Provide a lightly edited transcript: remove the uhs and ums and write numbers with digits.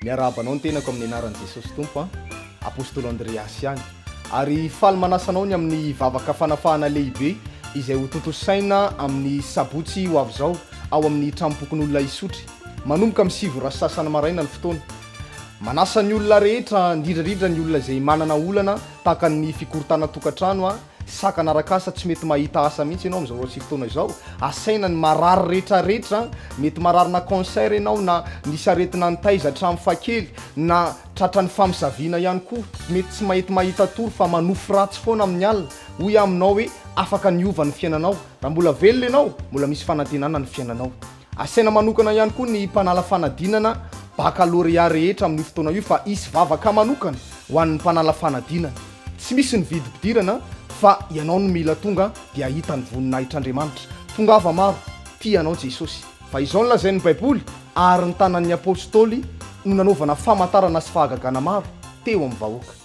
Miarahaba anao ny tenako amin'ny anaran'i Jesosy Tompo an! Apostoly Andreasy ihany. Ary faly manasa anao ny amin'ny vavaka fanafahana lehibe izay ho tontosaina amin'ny sabotsy ho avy izao ao amin'ny tranompokonolona Isotry. Manomboka amin'ny 9 ora sy sasany maraina ny fotoana. Manasa ny olona rehetra, indrindra indrindra ny olona izay manana olana tahaka ny fikorontanan-tokantrano, Sakana arak'asa, tsy mety mahita asa mihitsy ianao amin'izao sy fotoana izao. Asaina ny marary rehetrarehetra, mety mararina cancer ianao na nisy aretina nitaiza hatramin'ny fahakely na tratran'ny famosaviana ihany koa, mety tsy mahety mahita tory fa manofy ratsy foana amin'ny alina. Hoy aho aminao hoe afaka ny hiova ny fiainanao. Raha mbola velona ianao, mbola misy fanantenana ny fiainanao. Asaina manokana ihany koa ny mpanala fanadinana bakalorea rehetra amin'io fotoana io fa hisy vavaka manokana ho an'ny mpanala fanadinana. Tsy misy ny vidim-pidirana fa ianao no mila tonga dia hahita ny voninahitr'Andriamanitra. Tongava maro, tia anao Jesosy. Fa izao no lazain'ny Baiboly, Ary ny tanan'ny Apostoly no nanaovana famantarana sy fahagagana maro teo amin'ny vahoaka.